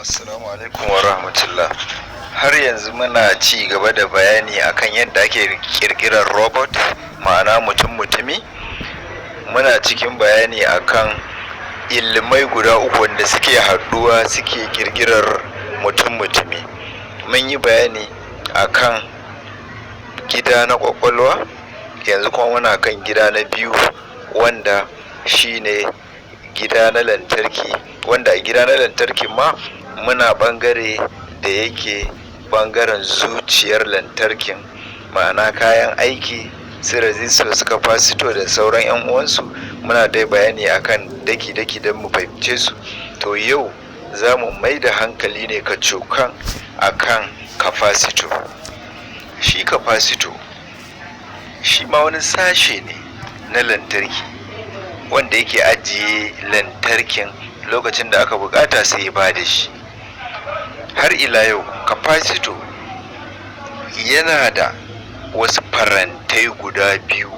Assalamu alaikum wa rahmatullah. Har yanzu muna ci gaba da bayani akan yadda ake ƙirƙirar robot, ma'ana mutum mutumi. Muna cikin bayani akan ilimai guda uku wanda suke haɗuwa suke ƙirƙirar mutum mutumi. Mun yi bayani akan gida na ƙwaƙwalwa, yanzu kuma muna kan gida na biyu, wanda shine gida na lantarki, wanda a gida na lantarkin ma muna ɓangare da yake ɓangaren zuciyar lantarkin, ma'ana kayan aiki su resistor, su capacitor da sauran 'yan uwansu. Muna dai bayani akan daki-daki don mu fahimce su. To, yau za mu mai da hankali ne kacokan akan capacitor. Shi capacitor shi ma wani sashe ne na lantarki wanda yake ajiye lantarkin, lokacin da aka buƙata sai ya bada shi. Har ila yau, capacitor yana da wasu farantai guda biyu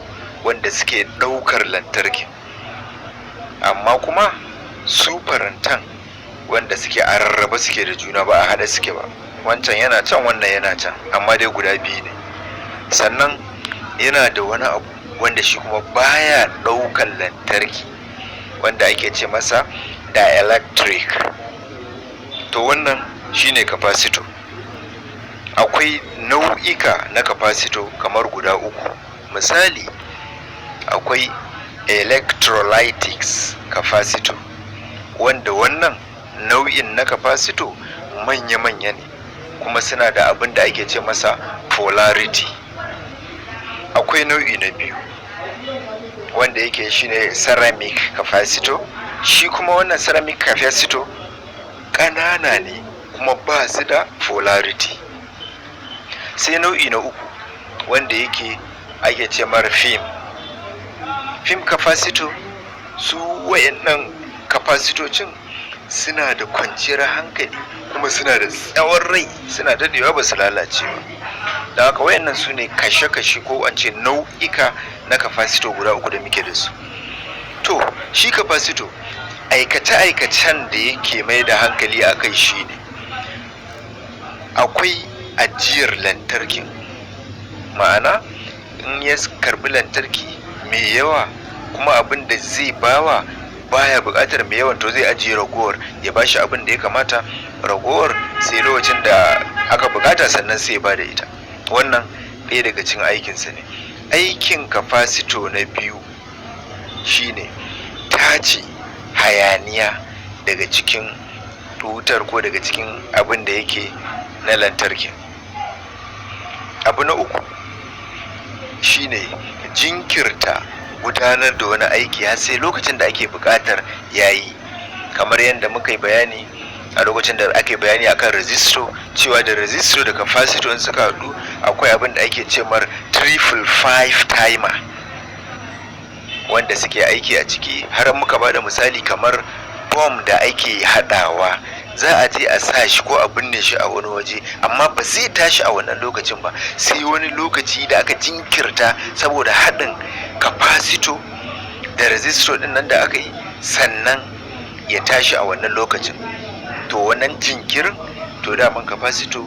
wanda suke ɗaukar lantarkin, amma kuma su farantan wanda suke a rarrabe suke da juna, ba a haɗe suke ba. Wancan yana can, wannan yana can, amma dai guda biyu ne. Sannan yana da wani abu wanda shi kuma baya ɗaukar lantarki, wanda ake ce masa dielectric. To, wannan shine capacitor. Akwai nau'ika na capacitor kamar guda uku. Misali, akwai electrolytics capacitor, wanda wannan nau'in na capacitor manya-manya ne kuma suna da abin da ake ce masa polarity. Akwai nau'i na biyu wanda yake shine ceramic capacitor. Shi kuma wannan ceramic capacitor ƙanana ne kuma ba su da polarity. Sai nau'i na uku wanda yake ake ce mara film capacitor. Su wayannan capacitocin suna da kwanciyar hankali kuma suna da tsawon rai, suna daɗewa ba su lalace ba. Da haka wayannan su ne kashe-kashe, ko an ce nau'ika na capacitor guda uku da muke da su. To, shi capacitor, aikace-aikacen da yake mai da hankali a kai shine akwai ajiyar lantarkin, ma'ana in ya karbi lantarki mai yawa kuma abin da zai bawa baya buƙatar mai yawan, to zai ajiye ragowar, ya bashi abin da ya kamata. Ragowar sai lokacin da aka buƙata sannan sai ya bada ita. Wannan ɗaya daga cikin aikinsa ne. Aikin capacitor na biyu shine tace hayaniya daga cikin wutar ko daga cikin abin da yake na lantarki. Abu na uku shine jinkirta gudanar da wani aiki har sai lokacin da ake buƙatar yayi, kamar yadda muka yi bayani a lokacin da ake bayani akan resistor, cewa da resistor da capacitor in suka haɗu akwai abin da ake ce mar 555 timer wanda suke aiki a ciki. Har muka bada misali kamar bom da ake haɗawa, za a je a sa shi ko a binne shi a wani waje, amma ba zai tashi a wannan lokacin ba sai wani lokaci da aka jinkirta saboda haɗin capacitor da resistor ɗin nan da aka yi, sannan ya tashi a wannan lokacin. To, wannan jinkirin, to daman capacitor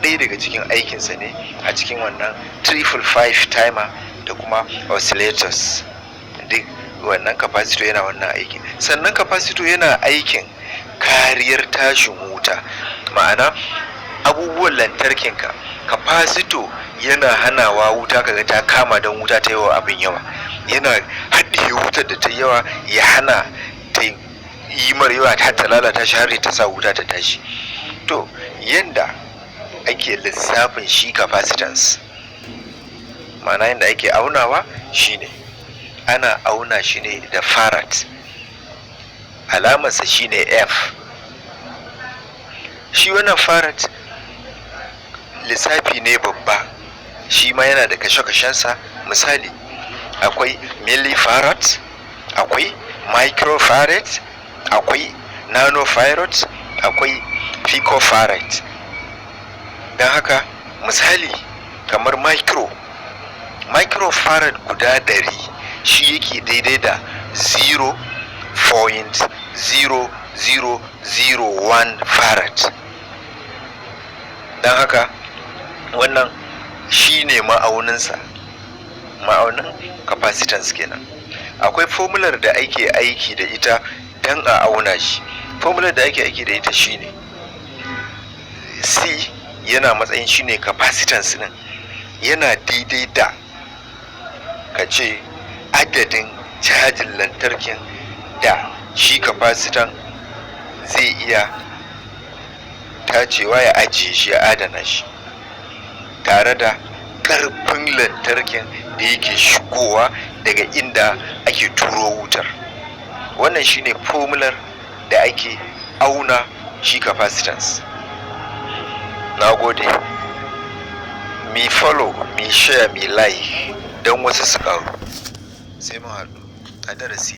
ɗaya daga cikin aikinsa ne a cikin wannan 555 timer da kuma oscillators. Duk wannan capacitor yana wannan aikin. Sannan capacitor yana aikin kariyar tashin wuta, ma'ana abubuwan lantarkinka, capacitor yana hanawa wuta kaga ta kama don wuta ta yawa abin yawa. Yana haɗiye wutar da ta yawa, ya hana ta yi mara yawa har ta lalata shi, har ta sa wuta ta tashi. To, yanda ake lissafin shi capacitance, ma'ana yanda ake aunawa, shine ana auna shi ne da farad, alamarsa shine F. Shi wannan farad lissafi ne babba, shi ma yana da kashe-kashensa. Misali, akwai millifarad, akwai microfarad, akwai nanofarad, akwai picofarad. Don haka, misali, kamar microfarad guda 100 shi yake daidai da 0.0 0.0001 farad. Don haka wannan shine ma'auninsa, ma'aunin capacitance kenan. Akwai formular da ake aiki da ita don a auna shi. Formular da ake aiki da ita shine C yana matsayin shine capacitance din, yana daidai da ka ce adadin cajin lantarkin da shi capacitor zai iya tacewa ya ajiye shi, ya adana shi, tare da ƙarfin lantarkin da yake shigowa daga inda ake turo wutar. Wannan shine formular da ake auna shi capacitance. Na gode. Mi follow, mi share, mi like don wasu su ƙaru. Sai mun haɗu a darasi.